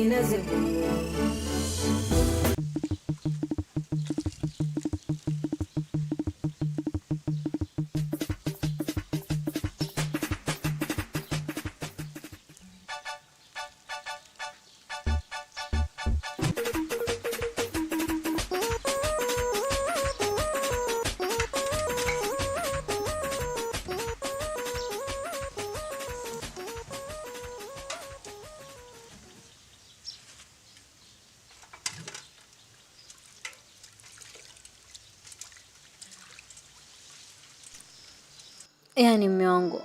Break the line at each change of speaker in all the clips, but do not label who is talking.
Inazibua.
Yaani mume wangu,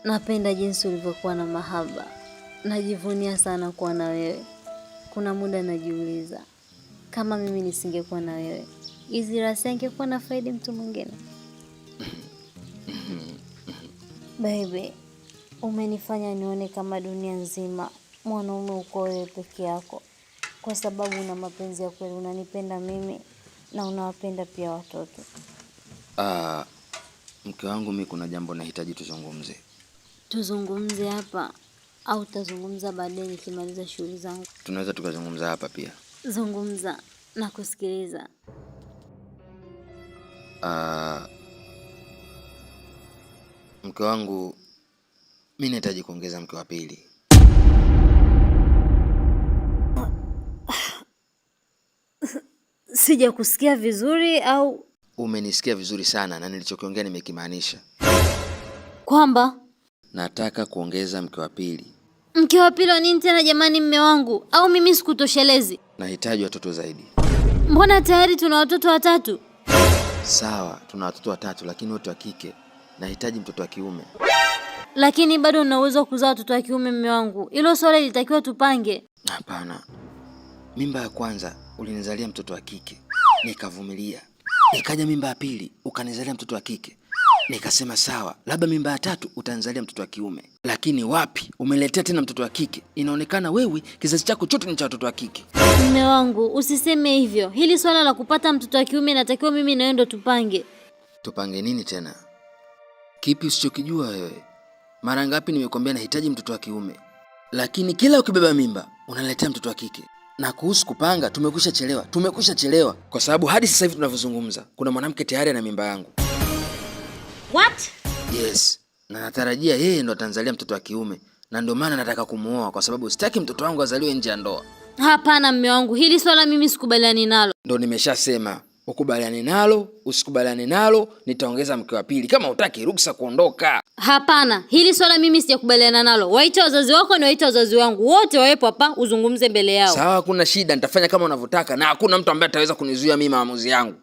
napenda jinsi ulivyokuwa na mahaba. Najivunia sana kuwa na wewe. Kuna muda najiuliza, kama mimi nisingekuwa na wewe, hizi rasi angekuwa na faidi mtu mwingine. Baby, umenifanya nione kama dunia nzima mwanaume uko wewe peke yako, kwa sababu una mapenzi ya kweli, unanipenda mimi na unawapenda pia watoto.
Mke wangu, mi kuna jambo nahitaji tuzungumze.
Tuzungumze hapa au tutazungumza baadaye nikimaliza shughuli zangu?
Tunaweza tukazungumza hapa pia.
Zungumza na kusikiliza.
Mke wangu, mi nahitaji kuongeza mke wa pili.
Sijakusikia vizuri au?
Umenisikia vizuri sana na nilichokiongea nimekimaanisha.
Kwamba?
Nataka kuongeza mke wa pili.
Mke wa pili wa nini tena jamani, mme wangu? Au mimi sikutoshelezi?
Nahitaji watoto zaidi.
Mbona tayari tuna watoto watatu?
Sawa, tuna watoto watatu lakini wote wa kike. Nahitaji mtoto wa kiume.
Lakini bado una uwezo wa kuzaa watoto wa kiume mme wangu. Hilo swala lilitakiwa tupange.
Hapana. Mimba ya kwanza ulinizalia mtoto wa kike, nikavumilia. Nikaja mimba ya pili ukanizalia mtoto wa kike, nikasema sawa, labda mimba ya tatu utanizalia mtoto wa kiume. Lakini wapi, umeletea tena mtoto wa kike. Inaonekana wewe kizazi chako chote ni cha watoto wa kike.
Mume wangu, usiseme hivyo. Hili swala la kupata mtoto wa kiume inatakiwa mimi na wewe ndo tupange.
Tupange nini tena? Kipi usichokijua wewe? Mara ngapi nimekuambia nahitaji mtoto wa kiume, lakini kila ukibeba mimba unaletea mtoto wa kike. Na kuhusu kupanga, tumekwisha chelewa, tumekwisha chelewa. Kwa sababu hadi sasa hivi tunavyozungumza, kuna mwanamke tayari ana mimba yangu.
What?
Yes, na natarajia yeye ndo atanzalia mtoto wa kiume. Na ndio maana nataka kumuoa, kwa sababu sitaki mtoto wangu azaliwe nje ya ndoa.
Hapana mume wangu, hili swala mimi sikubaliani nalo.
Ndo nimeshasema, ukubaliane nalo, usikubaliane nalo, nitaongeza mke wa pili. Kama hutaki ruksa kuondoka.
Hapana, hili swala mimi sijakubaliana nalo. Waite wazazi wako na waite wazazi wangu, wote wawepo hapa, uzungumze mbele yao.
Sawa, hakuna shida, nitafanya kama unavyotaka na hakuna mtu ambaye ataweza kunizuia mimi maamuzi yangu.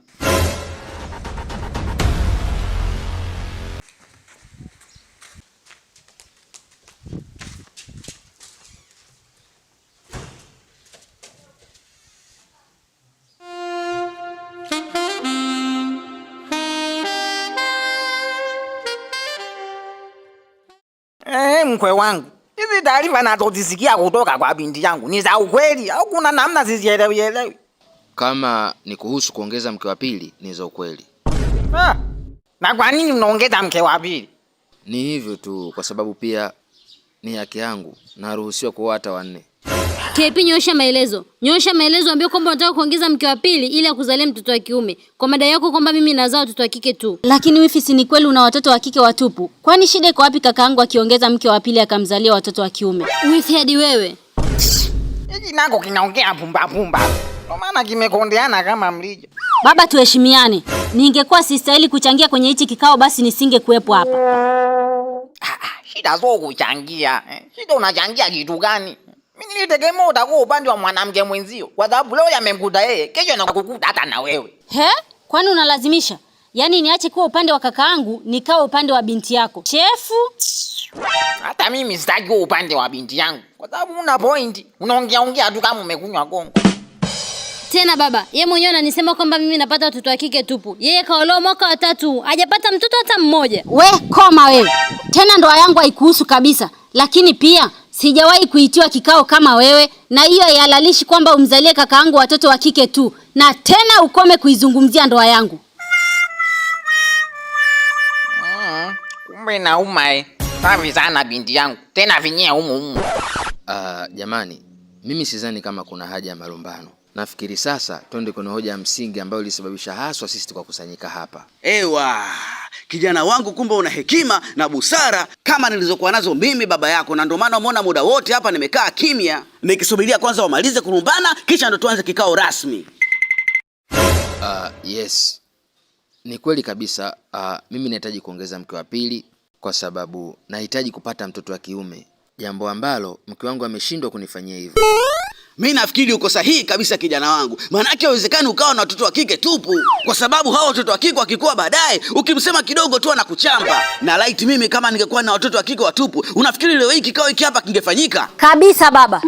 Mkwe wangu, hizi taarifa nazozisikia kutoka kwa binti yangu ni za ukweli au kuna namna sizielewi elewi?
Kama ni kuhusu kuongeza mke wa pili, ni za ukweli.
Na kwa nini unaongeza mke wa pili?
Ni hivyo tu, kwa sababu pia ni haki yangu, naruhusiwa kuoa hata wanne.
KP, nyoosha maelezo. Nyoosha maelezo, ambie kwamba unataka kuongeza mke wa pili ili akuzalie mtoto wa kiume. Kwa madai yako kwamba mimi nazaa watoto wa kike tu.
Lakini wifi, si ni kweli una watoto wa kike watupu? Kwani shida iko wapi kakaangu akiongeza mke wa pili akamzalia watoto wa kiume?
Wifi, hadi wewe.
Hiki nako kinaongea pumba pumba. Kwa maana kimekondeana kama mlija.
Baba, tuheshimiane. Ningekuwa sistahili kuchangia kwenye hichi kikao basi nisingekuwepo hapa.
Shida sio kuchangia. Shida unachangia kitu gani? Mimi nilitegemea utakuwa upande wa mwanamke mwenzio, kwa sababu leo yamemkuta yeye, kesho anakukuta hata na wewe.
He? Kwani unalazimisha? Yaani niache kuwa upande wa kakaangu nikawe upande wa binti yako? Chefu.
Hata mimi sitaki kuwa upande wa binti yangu, kwa sababu una point. Unaongea ongea tu kama umekunywa gongo.
Tena baba, yeye mwenyewe ananisema kwamba mimi napata watoto wa kike tupu. Yeye kaolewa mwaka wa 3, hajapata mtoto hata mmoja.
We koma wewe. Tena ndoa yangu haikuhusu kabisa. Lakini pia sijawahi kuitiwa kikao kama wewe, na hiyo haihalalishi kwamba umzalie kakaangu watoto wa kike tu, na tena ukome kuizungumzia ndoa yangu.
Kumbe nauma. Safi sana binti yangu. Tena vinyia humu humu.
Jamani, Mimi sidhani kama kuna haja ya malumbano. Nafikiri sasa twende kwenye hoja ya msingi ambayo ilisababisha haswa sisi tukakusanyika hapa.
Ewa, kijana wangu, kumbe una hekima na busara kama nilizokuwa nazo mimi baba yako, na ndio maana umeona muda wote hapa nimekaa kimya nikisubiria kwanza wamalize kulumbana, kisha ndo tuanze kikao rasmi.
Yes, ni kweli kabisa. Mimi nahitaji kuongeza mke wa pili kwa sababu nahitaji kupata mtoto wa kiume, jambo ambalo mke wangu ameshindwa kunifanyia hivyo.
Mi nafikiri uko sahihi kabisa kijana wangu, maanake haiwezekani ukawa na watoto wa kike tupu, kwa sababu hawa watoto wa kike wakikuwa baadaye, ukimsema kidogo tu anakuchamba. Na laiti mimi kama ningekuwa na watoto wa kike watupu, unafikiri leo hii kikao hiki hapa kingefanyika?
Kabisa baba.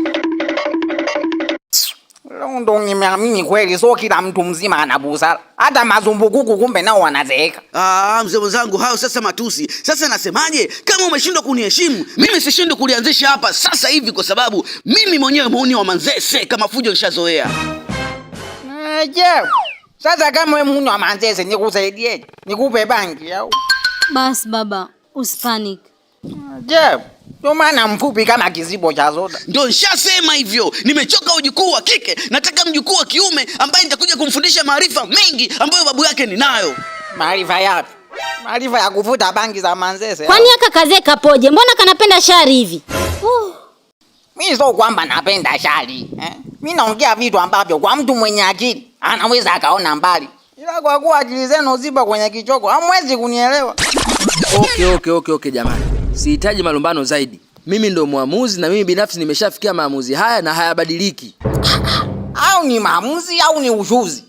Leo ndo nimeamini kweli, sio kila mtu mzima ana busara. Hata mazumbukuku kumbe nao wanazeeka.
Ah, mzee mwenzangu, hayo sasa matusi. Sasa nasemaje? Kama umeshindwa kuniheshimu, mimi sishindwi kulianzisha hapa sasa hivi, kwa sababu mimi mwenyewe muuni wa Manzese kama fujo nishazoea.
Je, sasa kama wewe muuni wa Manzese nikusaidieje? Nikupe bangi au?
Bas baba, usipanic.
Je, ndio maana mfupi kama kizibo cha soda.
Ndio nishasema hivyo. Nimechoka ujukuu wa kike, nataka mjukuu wa kiume ambaye nitakuja kumfundisha maarifa mengi ambayo babu yake ninayo.
Maarifa yapi? Maarifa ya kuvuta bangi za Manzese.
Kwani aka kazee kapoje? Mbona kanapenda shari hivi?
Mimi sio kwamba napenda shari, eh? Mimi naongea vitu ambavyo kwa mtu mwenye akili anaweza akaona mbali. Ila kwa kuwa akili zenu zipo kwenye kichoko, hamwezi kunielewa.
Okay, jamani. Sihitaji malumbano zaidi. Mimi ndo muamuzi na mimi binafsi nimeshafikia maamuzi haya na hayabadiliki.
Au ni maamuzi au ni ushuzi.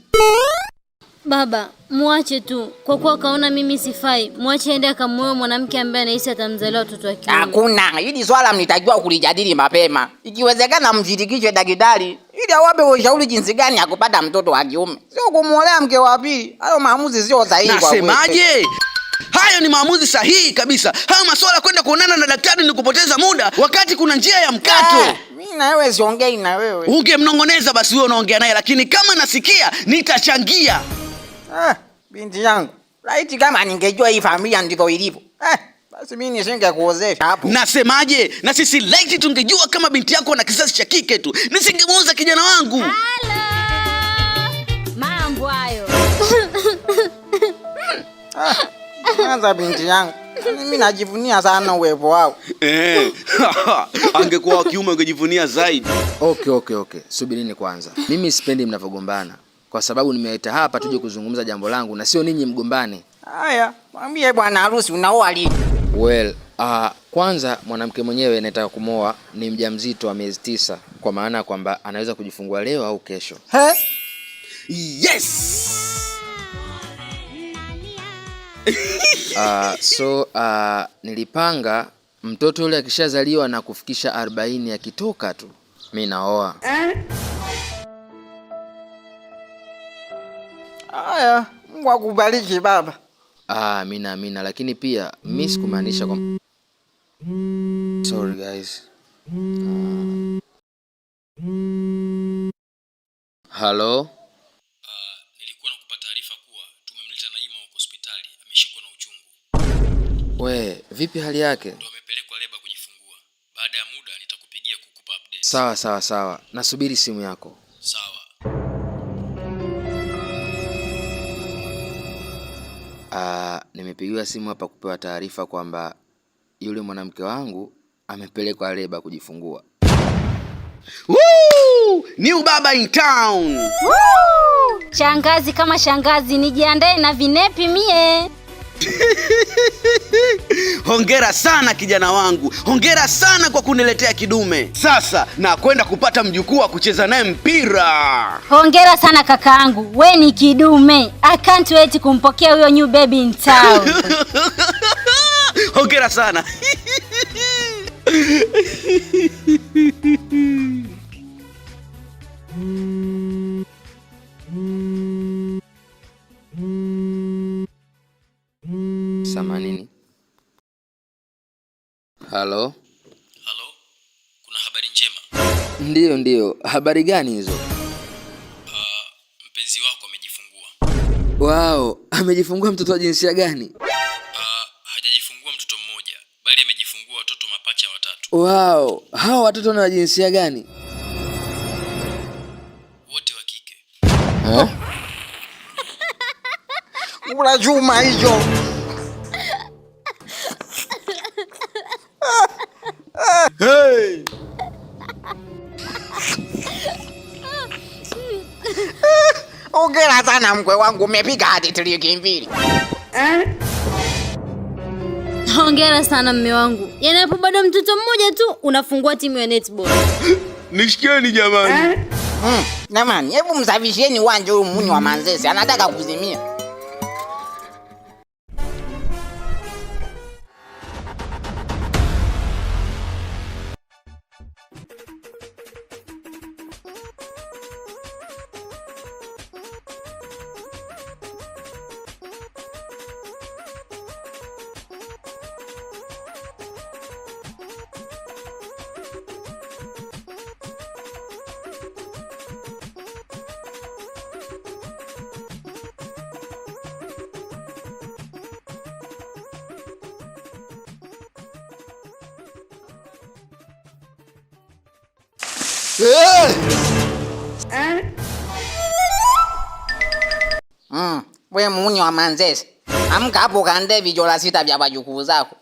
Baba, muache tu. Kwa kuwa kaona mimi sifai, muache aende akamuoe mwanamke ambaye anahisi atamzalia watoto wa kiume.
Hakuna, hili swala mlitakiwa kulijadili mapema. Ikiwezekana mshirikishe daktari ili awape ushauri jinsi gani ya kupata mtoto wa kiume. Sio kumuolea mke wa pili. Hayo maamuzi sio sahihi kwa kweli.
Nasemaje? Hayo ni maamuzi sahihi kabisa. Hayo masuala kwenda kuonana na daktari ni kupoteza muda wakati kuna njia ya mkato.
Mimi na wewe siongei na wewe.
Ungemnongoneza basi wewe unaongea naye, lakini kama nasikia nitachangia.
Binti yangu, laiti kama ningejua hii familia ndivyo ilivyo. Basi mimi nisingekuozesha hapo.
Nasemaje? Na sisi laiti tungejua kama binti yako ana kizazi cha kike tu, nisingemuoza kijana wangu.
Halo. Mambo hayo.
Kwanza binti yangu, mimi najivunia sana uwepo wao.
Angekuwa wa kiume ungejivunia zaidi.
Okay. Subirini kwanza. Mimi sipendi mnavyogombana, kwa sababu nimewaita hapa tuje kuzungumza jambo langu na sio ninyi mgombane.
Haya, mwambie bwana harusi unaoa lini?
Kwanza mwanamke mwenyewe anataka kumoa ni mjamzito wa miezi 9, kwa maana kwamba anaweza kujifungua leo au kesho.
He?
Yes.
Nilipanga mtoto yule akishazaliwa na kufikisha 40 akitoka tu mimi naoa.
Haya, Mungu akubariki baba.
Amina, amina, lakini pia mimi sikumaanisha kwa Sorry guys. Hello?
Nilikuwa nakupa taarifa kuwa tumemleta Naima huko hospitali, ameshikwa na uchungu.
We, vipi hali yake?
Ndio amepelekwa leba kujifungua. Baada ya muda nitakupigia kukupa update.
Sawa, sawa, sawa. Nasubiri simu yako.
Sawa.
Nimepigiwa simu hapa kupewa taarifa kwamba yule mwanamke wangu amepelekwa leba kujifungua.
Woo! New baba in town.
Woo! Shangazi kama shangazi, nijiandae na vinepi mie.
Hongera sana kijana wangu. Hongera sana kwa kuniletea kidume. Sasa na kwenda kupata mjukuu wa kucheza naye mpira.
Hongera sana kakaangu. We ni kidume. I can't wait kumpokea huyo new baby in town.
Hongera sana.
Samanini. Halo?
Halo? Kuna habari njema?
Ndiyo, ndiyo. Habari gani hizo?
Mpenzi wako amejifungua.
Wow, amejifungua mtoto wa jinsia gani?
Hajajifungua mtoto mmoja, bali amejifungua watoto mapacha watatu.
Wow, hawa watoto ni wa jinsia gani?
Eh? Kula chuma hicho.
Hey!
Hongera sana mkwe wangu, umepiga hadi triki mbili.
Hongera sana mme wangu, yaani hapo bado mtoto mmoja tu unafungua timu ya netball.
Nishikieni jamani.
Jamani, hebu msafishieni uwanja huyu muni wa Manzese, anataka kuzimia. We muni wa Manzese, amka hapo kaande vijola sita vya wajukuu zako.